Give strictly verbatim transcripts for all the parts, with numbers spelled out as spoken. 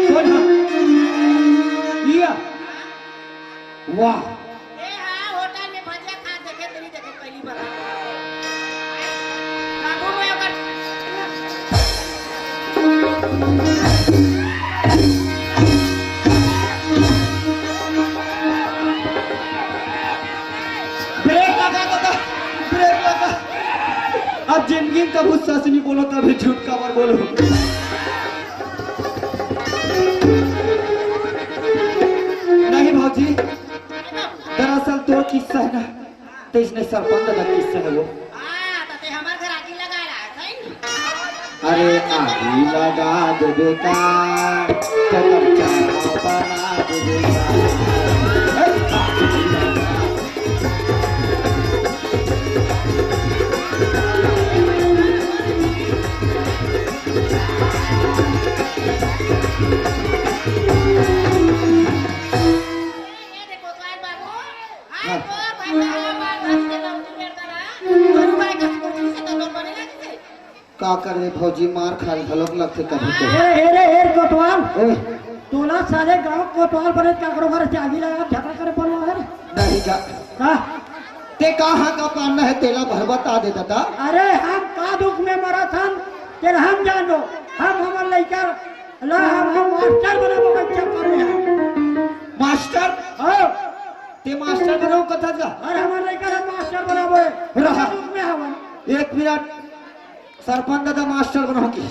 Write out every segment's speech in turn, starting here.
सुन, हाँ। इया। वाह। ए हाँ, होटल में भजिया खा देखे, तेरी देखे पहली बार। बाबू, मैं ओकर ब्रेक लगा दादा, ब्रेक लगा। अब जिंदगी में कभू सच नहीं बोलो, तभी झूठ काबर बोलो। नहीं भौजी, दरअसल तोर किस्सा है ना, तइसने सरपंच दादा किस्सा है वो। हाँ, तो ते हमर घर आगी लगा रहा है, सही? अरे आगी लगा देबे का, तो तब चारा बना देबे का। ये देखो, बाबू, हाँ। का करबे भौजी, मार खाए घलोक लगथे कभी तो। ए, ए रे, ए कोटवाल। ओए। तोला साले गांव कोटवाल बने काकरो घर से आगी लगा झगड़ा करे पड़वा है रे। नहीं का। का? ते कहाँ का पाना है, तेला भर बता दे दादा। अरे हम का दुख में मरत हन, तेला हम जान लो। हम हमर लइका ला हम, हम मास्टर बनाबो के चक्कर में हन। मास्टर? हाँ। ते मास्टर बनाओ कथा का? अरे हमर लइका ला मास्टर बनाबो। रहा। दुख में हवन। एक मिनट। सरपंच दादा मास्टर बनाओ की।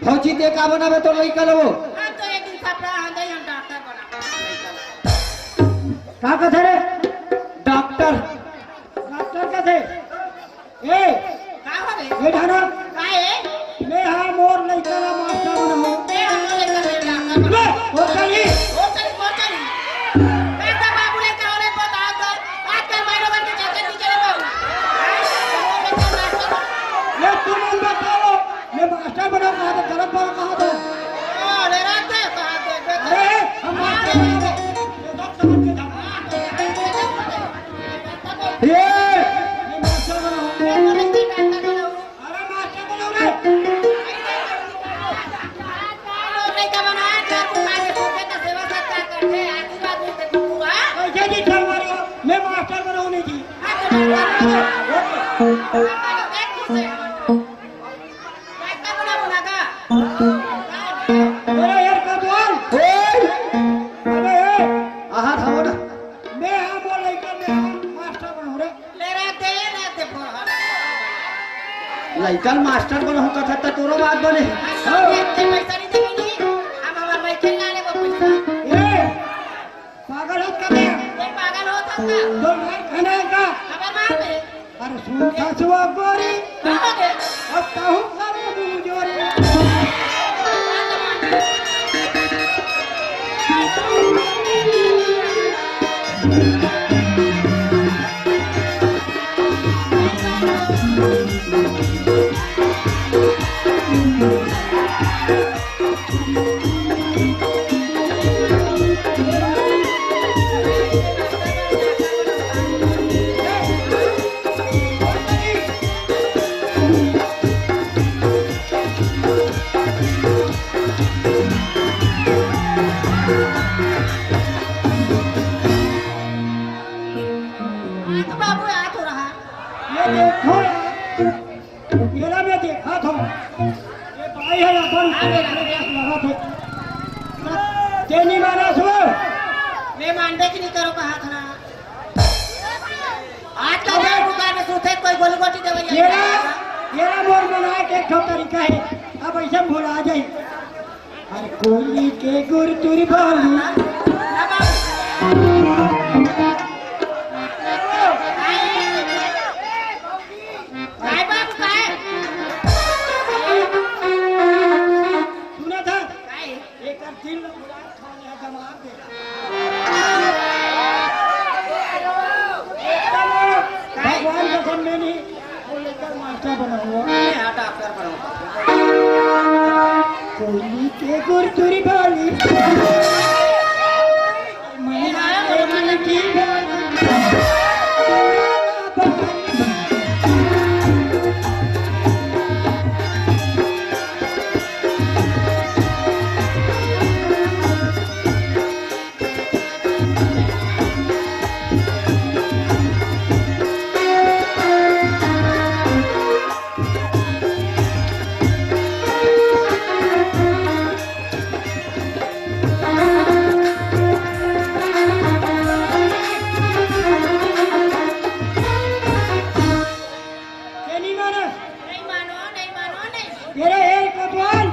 भौजी ते का बनाबे तो लइका लो। हम तो एक दिन सपना हम दे हम डॉक्टर बना। का कथे रे? डॉक्टर। डॉक्टर कथे। ए, का हो रे? ए ढाना। का है? मैं हाँ मोर लइका ला मास्टर बनाऊं। मैं हाँ मोर लइका ला डॉक्टर बनाऊं। ले, ओ चली। ओ चली, ओ चली। मैं तो बाबू लइका होले बताओ तो। आजकल माइरो बन के चलते नहीं चले बाबू। ये तुम बताओ, मैं मास्टर बनाऊं कहा था, गलत बात कहा था। अरे रात है, कहा थे, अरे, हम मास्टर बनाओ। ये सब समझ के था। ये, मैं मास्टर बनाऊं। अरे मास्टर बनाओ रे। कैसे जी ठग मारे हो? मैं मास्टर बनाऊं नहीं जी। अरे यार का बोल। ओए। अबे ए। आहा था ना। मैं हाँ बोल रही कर मैं हाँ मास्टर बनाऊं रे। ले रहा दे, रहा दे, फोन। लइका ल मास्टर बनाहूं कथा त तोरो बात बने। हाँ। पैसा नहीं देबो नहीं, हम हमार लइका ला लेबो पैसा। ए, पागल होत का बे? ये पागल होत का? तो मार खाना है का? खबर मार बे। अरे सुन सासुआ गोरी, कहाँ बे? अब कहूँ करे मुँह जोरी। हाँ, तो बाबू, आ तो रहा। ये देखो यार, ये ना मैं देखा था। ये भाई है अपन, हाँ, मेरा लगा थे। तेनी माना सुनो। मैं मानबे की नहीं करो कहा था ना। आज का बार दुकान में सूते कोई गोली गोटी देवे ये ना, ये ना मोर बनाए के एक ठो तरीका है। अब ऐसे भुला जाए। हर कोली के गुर तुर बालू। काय बाबू, काय? सुना था? काय? एक दिल भुला थाने जमा दे। भगवान कसम में नहीं। वो लेकर मास्टर बना हुआ। मैं हाँ डॉक्टर बनाऊंगा। कोली के गुरतुरी बोली। मैं हाँ डॉक्टर बनाऊंगा। अरे, ए कोतवाल।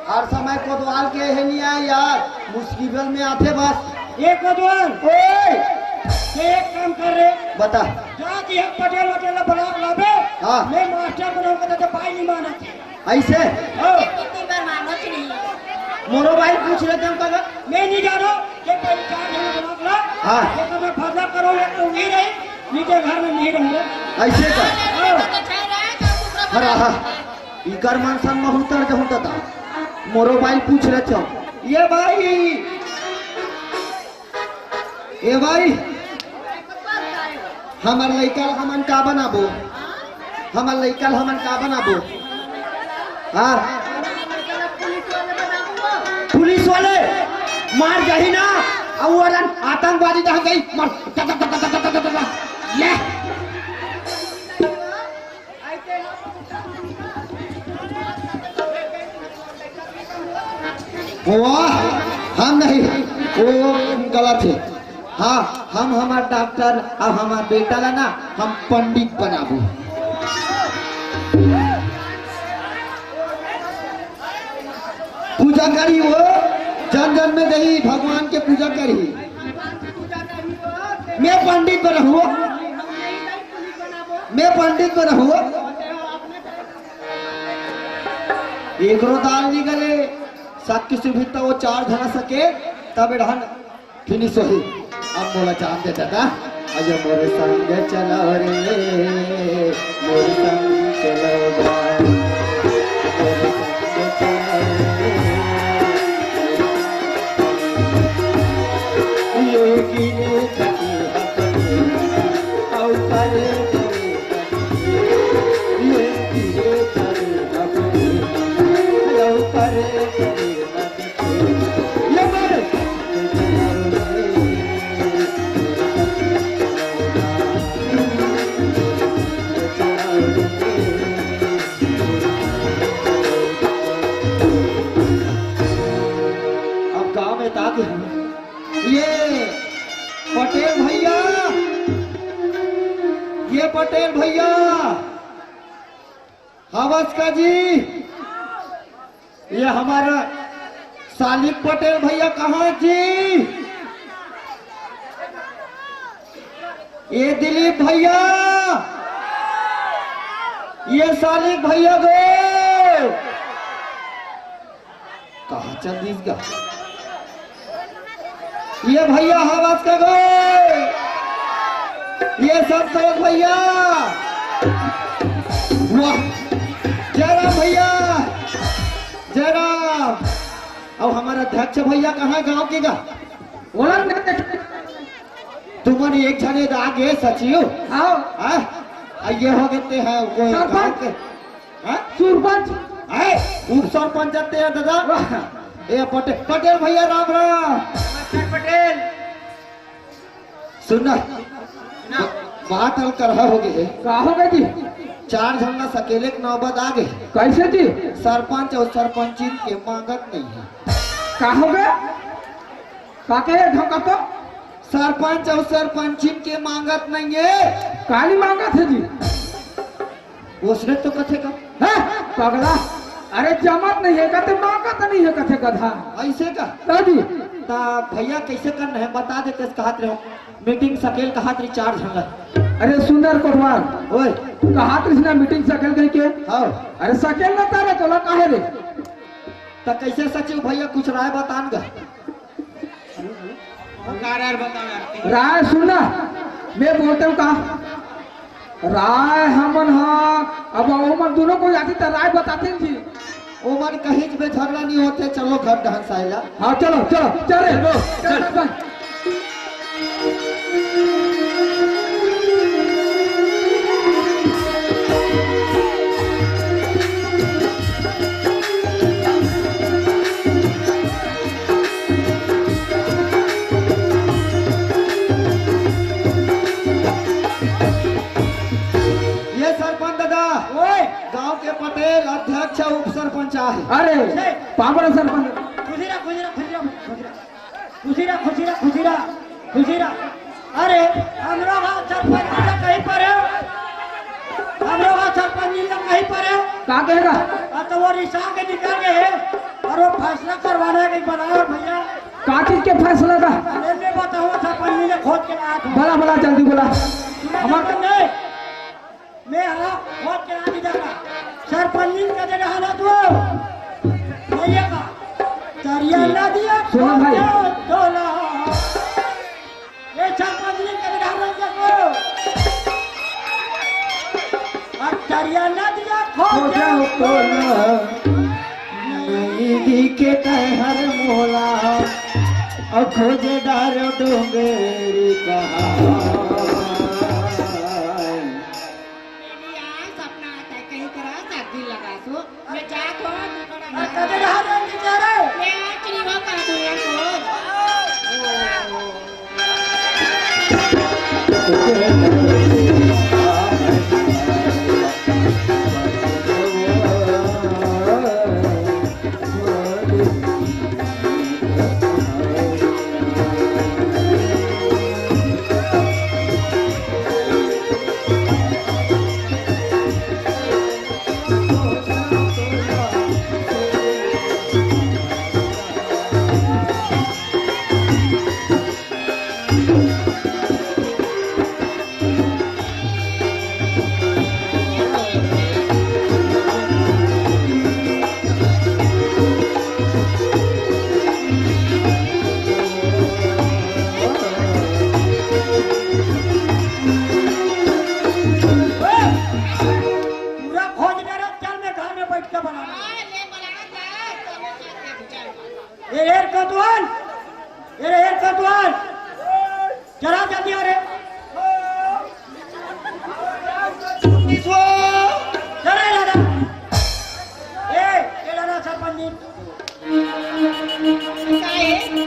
हर समय कोतवाल के हे नहीं आय यार, मुसीबत में आथे बस। ए कोतवाल। ओए। ये एक काम कर रे। बता। जा कि हम पटेल वटेल ला बुला के लाबे। हाँ। मैं मास्टर को नाम बता दे, भाई नहीं माना। ऐसे? हाँ। मोरो भाई पूछ लेते हैं कल। मैं नहीं जानो, ये पहचान है, बुला के ला। हाँ। ये तो मैं फैसला करूँ, एक तो वही रही, नीचे घर में नहीं रहूँगा। ऐसे का? हाँ। हरा हा। इकर मन सन म उतर जहूं त मोरो भाई पूछ रहे छो। ये भाई, ए भाई, हमर लइका ल हमन का बनाबो? हमर लइका ल हमन का बनाबो? हाँ? पुलिस वाले मार जाही ना, अउ ओरन आतंकवादी दह गई, मार, ले। वाह, हम नहीं, वो गलत है। हाँ, हम हमार डॉक्टर अउ हमार बेटा ला ना, हम पंडित बनाबो। पूजा करी वो, जन जन में जही भगवान के पूजा करी। मैं पंडित बना हुआ, मैं पंडित बना हुआ। एकरो दाल निकले, शक्ति सुभिता वो चार धरा सके, तब एढ़न फिनिश होही। अब मोला जान दे दादा, अयो मोर संग चलो रे, मोर संग चलो बा, मोर संग चलो रे। ये गिने छठी हपने, औ परे परे ये गिने छठी हपने, औ परे परे अब गांव में ताक ये पटेल भैया, ये पटेल भैया, हवस का जी? ये हमारा सालिक पटेल भैया कहाँ जी? ये दिलीप भैया, ये सालिक भैया गो। कहाँ चल दिस गा? ये भैया हवस का गो, ये सब तो भैया। वाह, जय राम भैया, जय राम। अब हमारा अध्यक्ष भैया कहाँ गांव के गा? ओला नहीं देख। तुमन एक झने आगे सचिव। आओ। हाँ? आ, ये हो गए ते हैं, वो सरपंच। गांव के। हाँ? सरपंच। है, उप सरपंच आते हैं दादा। वाह। ए पटेल, पटेल भैया राम राम। नमस्कार पटेल। सुन ना, ना। ब-, बात हल करहा हो गए है। का हो गए जी? चार झन ला सकेले के नौबत आ गए। कैसे जी? सरपंच अउ सरपंचिन के मांगत नहीं है। का हो गए? का कहे धमका तो? सरपंच अउ सरपंचिन के मांगत नहीं है। काली मांगत है जी? ओसने तो कथे का। हैं? पगला, अरे जमत नहीं है कथे, मांगत नहीं है कथे गधा। ऐसे का? दादी। ता भैया कैसे करना है बता देते, कहत रहे हो। मीटिंग सकेल कहत रही चार झन ला। अरे सुंदर कोटवार। ओए। कहत रही ना मीटिंग सकेल कह के। हाँ। अरे सकेल ना तारा चला काहे रे? ता कैसे सचिव भैया कुछ राय बतान गा? राय सुन ना, मैं बोलते हूँ का? राय हमन हा, अब ओमन दोनों कोई आती त राय बताते जी। ओमन कहीं बे झगड़ा नहीं होते, चलो घर डहन साइला। हाँ, चलो, चलो, चल रे, चल, चल। चल। ये सरपंच दादा, ओए। गांव के पटेल, अध्यक्ष, उप सरपंच आहे। अरे, पापड़ा सरपंच। खुशी रह, खुशी रह, खुशी रह, खुशी रह। खुशी रह, खुशी रह, खुशी रह, खुशी रह। अरे, हमरो गांव सरपंच जी कहीं पर है? हमरो गांव सरपंच जी का कहेगा? अब तो वो रिसा के निकल गए हैं और वो फैसला करवाना है कि बनाओ भैया। का चीज के फैसला का? अरे मैं बताऊँ, सरपंच ने खोज के लाया था। बोला, बोला, जल्दी बोला। सुना हमार सरपंच ने? मैं हाँ, खोज के लाया था। सरपंच ने कदे रहा ना तू? भैया का। तरिया नदिया सुनो भाई। खोजो तोला। ये सरपंच ने कदे रहा ना तू? अतरिया नदिया खोजो खोजो तोला। नई दिखे तैहर मोला, अउ खोजे डारो डोंगरी कहाँ। सपना आता है, कहीं करा शादी लगा सो। मैं जात हूँ, तू बड़ा आ, कदे रहा रे, बेचारे? मैं आज नहीं हो पा दूंगा, सोच। पूरा खोज मेरा, चल मैं घर में बैठ के बनाना। ए, एर कतुआन, ए रे, एर कतुआन, चला जल्दी आ रे। चला दादा। ए, ए दादा सरपंच जी।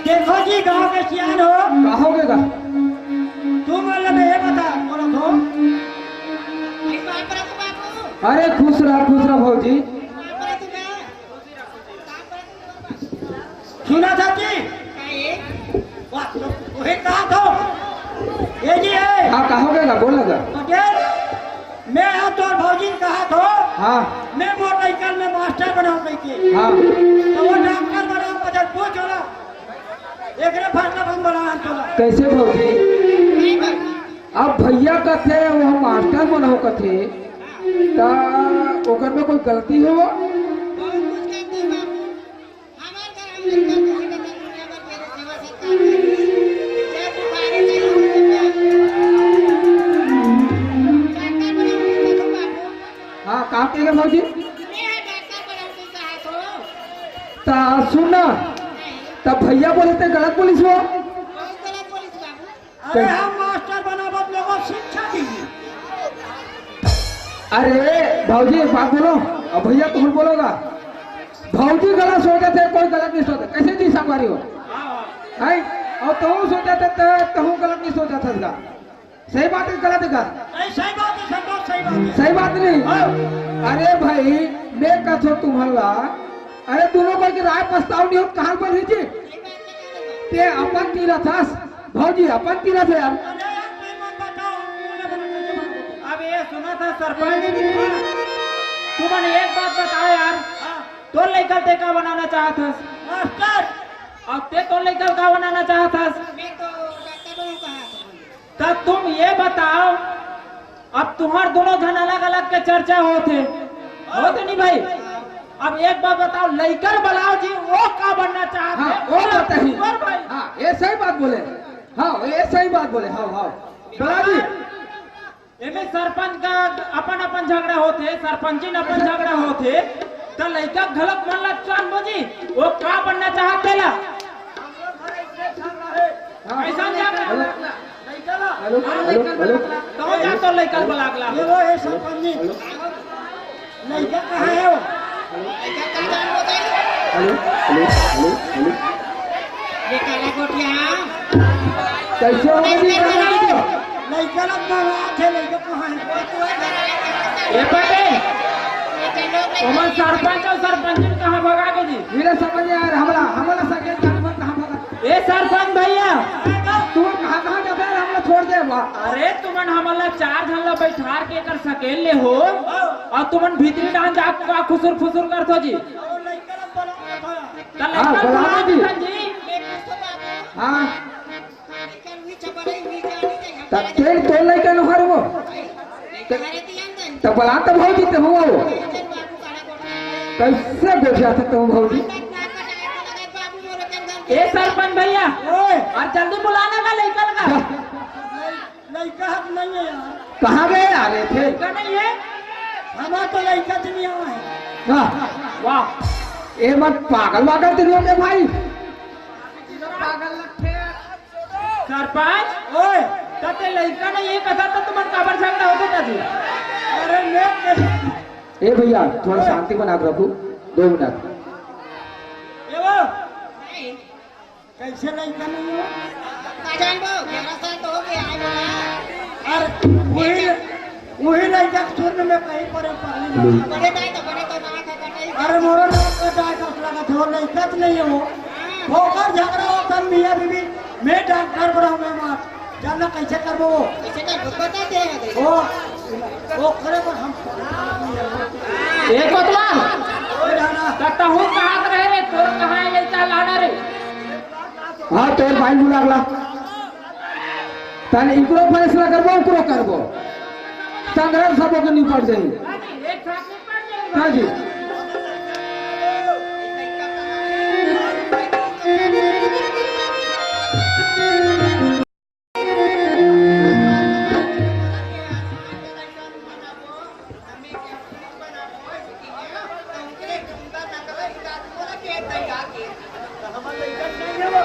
देखो जी, गांव के सियान हो। का हो गया? तुम मतलब ये बता, बोलो तो। अरे खुश रहा, खुश रहा भौजी। सुना था जी? वाह, तो वही कहा था। ये जी है। हाँ, का हो गया? बोल ना। पटेल, मैं आज तोर भौजी ने कहा था। हाँ। मैं मोर लइकन में मास्टर बनाऊं कह के। हाँ। तो वो डॉक्टर बनाऊं, बजट पूछ होला। एकरे फाटला हम बना तोला। कैसे भौजी? अब भैया कथे, वो हम मास्टर बनाऊं कथे, त ओकर में कोई गलती हो? बहुत कुछ गलती बाबू। हमार घर हम लइका के सेवा करते हैं, हमार घर सेवा सत्कार करते हैं। जब बुखारे नहीं होते हैं, डॉक्टर बनाओ, डॉक्टर बनाओ, बाबू। हाँ, का कहेगा भौजी? मैं है डॉक्टर बनाओ, तू कहा तो? ता सुन ना, ता भैया बोले ते गलत बोलिस वो। बहुत गलत बोलिस बाबू। अरे हम मास्टर बनावत लोगों शिक्षा दीजिए। अरे भौजी, एक बात बोलो, अब भैया तुम बोलोगा, भौजी गलत सोचत हे, कोई गलत नहीं सोचत। कैसे जी संगवारी हो? हैं? अउ तहूँ सोचत हे, त-, तहूँ गलत नहीं सोचत हे का? सही बात हे, गलत हे का? नहीं, सही बात हे, संतोष, सही बात हे। सही बात नहीं? हाँ। अरे भाई, मैं कथों तुम्हला, अरे दोनों कोई के राय पछताव नहीं होत, कहाँ पर है जी? ते अपन तीरथ हस, भौजी अपन तीरथ हे यार। अरे यार, मैं मत बताओ, तूने बना कैसे बना? अब ये सुना था सरपंच, तुमन एक बात बताओ यार, हाँ। तोर लइका ते का बनाना चाहत हस? मास्टर। अब ते तोर लइका का बनाना चाहत हस? मैं तो डॉक्टर बनूं कहा था। त तुम ये बताओ, अब तुम्हार दोनों झन अलग-अलग के चर्चा होत हे, होत हे नहीं भाई? अब एक बात बताओ, लइका ल बलाओ जी, वो का बनना चाहत हे? हाँ, वो बताही। ऊपर भाई। हाँ, ये सही बात बोले। हाँ, ये सही बात बोले। हाँ, हाँ। बला जी। एमे सरपंच का अपन-अपन झगड़ा होत हे, सरपंचिन अपन झगड़ा होत हे, त लइका घलक मन ला चान बो जी, वो का बनना चाहत तेला? हाँ। ऐसा क्या हेलो। Hello, hello, hello. कौन जा तो लइका बलाक ला? ये वो है सरपंच जी। लइका कहाँ है वो? Hello, hello, hello, hello. ये काला कोठिया। कैसे हो गई जी? लइका लोग ना आथे, लइका कहाँ है? ए पटेल, ओमन सरपंच अउ सरपंचिन कहाँ भगा के जी? मेरे समझ में आ रहा, हमला, हमला सके जानवर कहाँ भगा? ए सरपंच भैया, तू कहाँ, कहाँ जाता है? हमला छोड़ दे। अरे तुमन हमन ला चार झन ला बैठार के एकर सकेल ले हो, अउ तुमन भीतरी डाहन जाके का खुसुर फुसुर करथो जी? त हाँ, लइका बुलाओ बुलाओ जी। जी। हाँ। त तेल तोल लइका नो हर वो। त बला त भौजी ते हुआ वो। कइसे गोठियाथस तहूँ भौजी? ए सरपंच भइया, ओए। अउ जल्दी बुलाना का लइका लगा। जा। लइका हक नइ हे यार। कहाँ गए यार ये थे? लइका नइ हे? हमार तो लइका च नइ आवा हे। हाँ। वाह। ए मन पागल वागल तो नइ हो गए भाई? सरपंच, ओए। त ते लइका नइ हे कथस त तुमन काबर झगड़ा होथे जी? अरे मैं ए भइया, थोड़ा शांति बना के रखो, दो मिनट। ए वो, कइसे लइका नइ हे? का जानबो, ग्यारह साल तो हो गया हे ना। अरे, वही, वही लइका के सुन में कहीं पर पढ़ने में। बड़े दाई तो, बड़े तो ना था, कटाई। अरे, मोरो ना तो दाई का लगा था, वो लइका तो नइ हे वो। हाँ। ओकर झगड़ा होथन मियाँ बीबी, मैं डॉक्टर बड़ा हूँ, मैं मार। जानना कइसे करबो वो? कइसे करबो? बता दे, दे। वो, वो करे पर हम ए कोतवाल, ए जाना। त तहूँ कहाँ रहे रे? तोर कहाँ हे लइका लाना रे? हाँ, तोर भाई बुला ला। तहन इकरो फैसला करबो, उकरो करबो। संघर्ष सबो के निपट जाई। हाँ जी।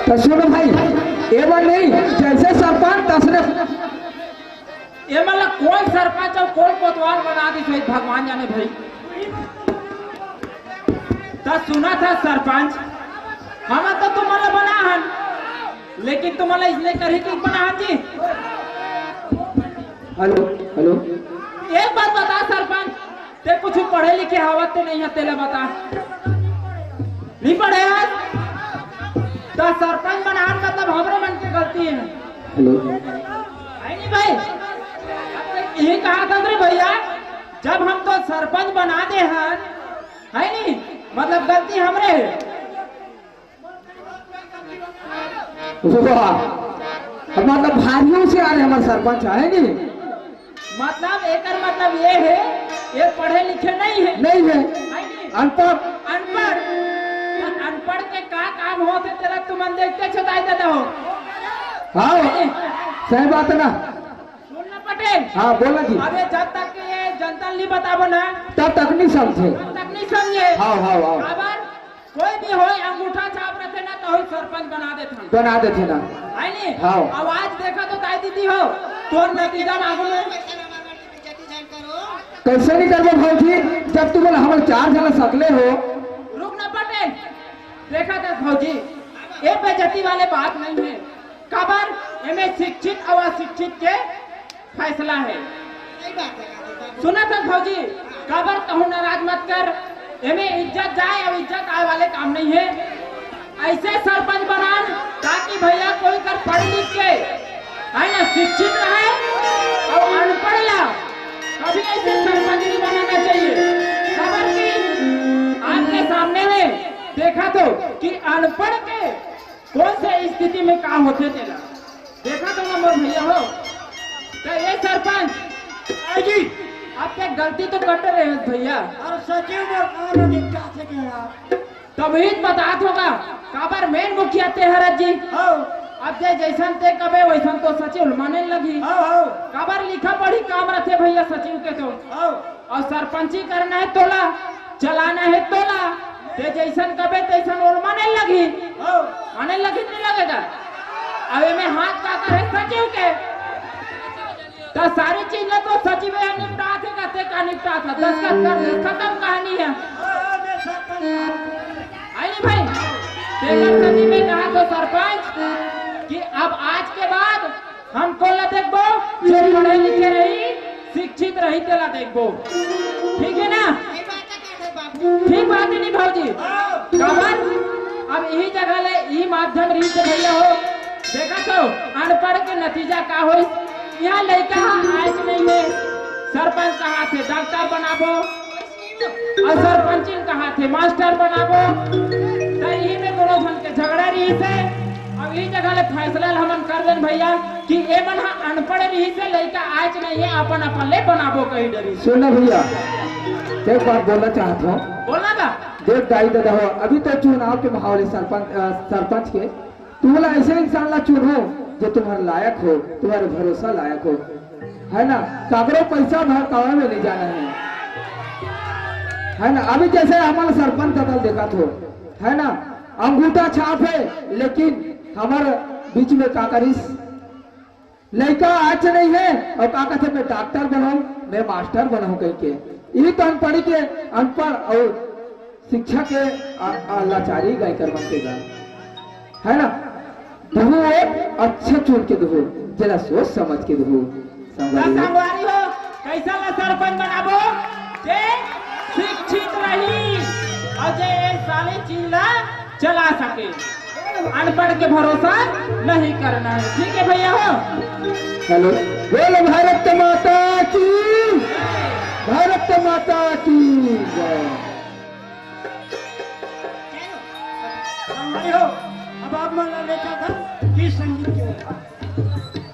त सुनो भाई, ए बार नहीं, जइसे सरपंच तसने ए मन ला कोन सरपंच अउ कोन कोतवाल बना दिस हे भगवान जाने भाई। त सुनत हस सरपंच, हमन तो तुमन ला बना हन, लेकिन तुमन ला इसने करही कि बना हन जी। Hello, hello. एक बात बता सरपंच, ते कुछ पढ़े लिखे हवस ते नइ हस, तेला बता। नइ पढ़े हस? त सरपंच बनान मतलब हमरे मन के गलती हे। हेलो। हे नहीं भाई? इही कहाथंव रे भइया, जब हम तो सरपंच बना दे हन, हे नहीं? मतलब गलती हमरे हे। वाह, मतलब भारी होशियार हे हमर सरपंच, हे नहीं? मतलब एकर मतलब ये हे, ये पढ़े लिखे नइ हे। नइ हे। हे नहीं? अनपढ़। अनपढ़। त अनपढ़ के का काम होथे तेला तुमन देखते छो दाई ददा हो। हाँ, हे नहीं? सही बात हे ना। सुन ना पटेल। हाँ, बोला जी। अबे जब तक ये जनता ल नइ बताबो ना, तब तक नइ समझे। तब तक नइ समझे। हाँ, हाँ, हाँ। काबर? कोई भी होय, अंगूठा छाप रथे ना, तहूँ सरपंच बना देथन। बना देथे ना। हे नहीं? हाँ। अब आज देखा तो दाई दीदी हो, तोर नतीजा मालूम हे। कइसे नइ करबो भौजी, जब तुमन हमर चार झन सकले हो। रुक ना पटेल, देखा दे भौजी, ए बेइज्जती वाले बात नइ हे। काबर? एमे शिक्षित अउ अशिक्षित के फैसला हे। सही बात हे। सुनत हस भौजी, काबर कहूँ नाराज मत कर, एमे इज्जत जाय अउ इज्जत आय वाले काम नइ हे। अइसे सरपंच बनान, ताकि भइया कोई कर पढ़ लिख के, हे ना, शिक्षित रहे अउ अनपढ़ ला कभी अइसे सरपंच नइ बनाना चाहिए। काबर कि आपके सामने में देखा तो कि अनपढ़ के कोन से स्थिति में का होथे तेला। देखा तो ना मोर भइया हो। त ए सरपंच, हाँ जी। अब ते गलती तो करते रहे हस भइया। अरे सचिव मोर काम निपटा सके यार। तभीच बतात हों गा, काबर main मुखिया ते हरस जी। हाँ। अब जे जइसन ते कबे वइसन तो सचिव ल माने लगही। हाँ, हाँ। काबर लिखा पढ़ी काम रथे भइया सचिव के तो। हाँ। अउ सरपंची करना हे तोला, चलाना हे तोला, ते जइसन कबे तइसन ओला माने लगही। हाँ। माने लगही नइ लगे गा? अब एमे हाथ काकर हे सचिव के। त सारी चीज ला तो सचिवे ह निपटाथे, कथे का निपटाथा, दस्तखत कर दे, खतम कहानी हे। हे नहीं भाई? तेकर सेती मैं कहाथों सरपंच कि अब आज के बाद हम कोन ला देखबो, जे पढ़े लिखे रही, शिक्षित रही, तेला देखबो। ठीक हे ना? ठीक बात हे नहीं भौजी? काबर? अब इही जगह ले, इही माध्यम रहिस भइया हो। देखत हो, अनपढ़ के नतीजा का होइस? यहाँ लइका ह आयच नहीं है, सरपंच कहा थे डॉक्टर बनाबो और सरपंचिन कहा थे मास्टर बनाबो। त इही में दोनों झन के झगड़ा रहिस हे। अब ई जगह ले फैसला ल हमन कर देन भैया कि एमन ह अनपढ़ रहिस हे, लइका आयच नहीं है, अपन अपन ले बनाबो कही डरिस। सुन ना भैया, एक बात बोलना चाहत हूँ। बोलना बा। देख दाई ददा हो, अभी तो चुनाव के माहौल है सरपंच, अ, सरपंच के। तुमला ऐसे इंसान ला चुनो जो तुम्हारे लायक हो, तुम्हारे भरोसा लायक हो, है ना? काकरो पैसा भड़कावे में नहीं जाना है, है ना? अभी जैसे हमारे सरपंच ददा देखा थो, है ना? अंगूठा छाप है, लेकिन हमारे बीच में का करिस? लइका आयच नहीं है और का कहते, "मैं डॉक्टर बनाऊं, मैं मास्टर बनाऊं" कही के। यही तो अनपढ़ी के, अनपढ़ और शिक्षा के आ, आ, लाचारी गाय कर मन के गा, है ना? दुहू अच्छा चुन के दुहू, जेला सोच समझ के दुहू। त संगवारी हो। संगवारी हो, कैसा ला सरपंच बनाबो? जे शिक्षित रही और जे ए सारे चीज ला चला सके। अनपढ़ के भरोसा नहीं करना है, ठीक है भैया हो। हेलो, बोल भारत माता की, भारत माता की जय। संगवारी हो, अब आप मन ला लेकर था गीत संगीत के।